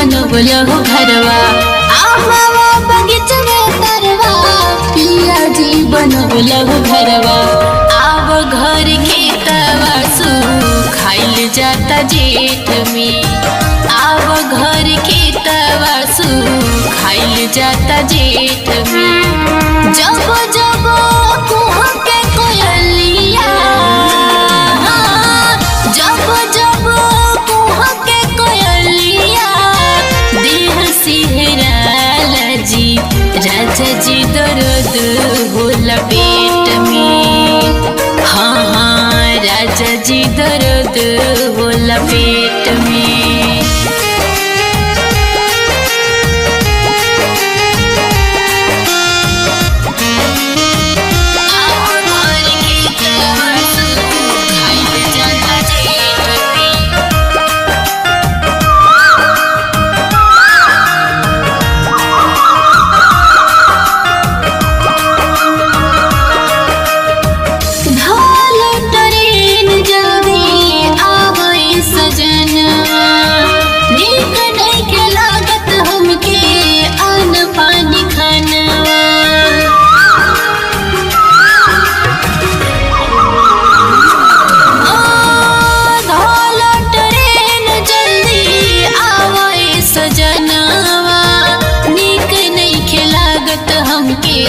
बनवलहु घरवा, आमावा बगीचवा तरवा, पिया जी बनवलहु घरवा। आव घर खेतवा सु खाइल जाता जेठ में, आव घर खेतवा सु खाइल जाता जेठ में। जब जब कुह के कोयलिया, जब जब कुह के कोयलिया, देह सिहराला जी, राजा जी दर्द होला पेट में। हाँ हाँ राजा जी दर्द होला पेट में। आव घर खेतवा सु खाइल जाता जेठ में। ढाल ट्रेन जल्दी आवे सजना, नीक नइखे लागत हमके अन्न पानी खानवा। ओ ढाल ट्रेन जल्दी आवे सजनवा, नीक नइखे लागत हमके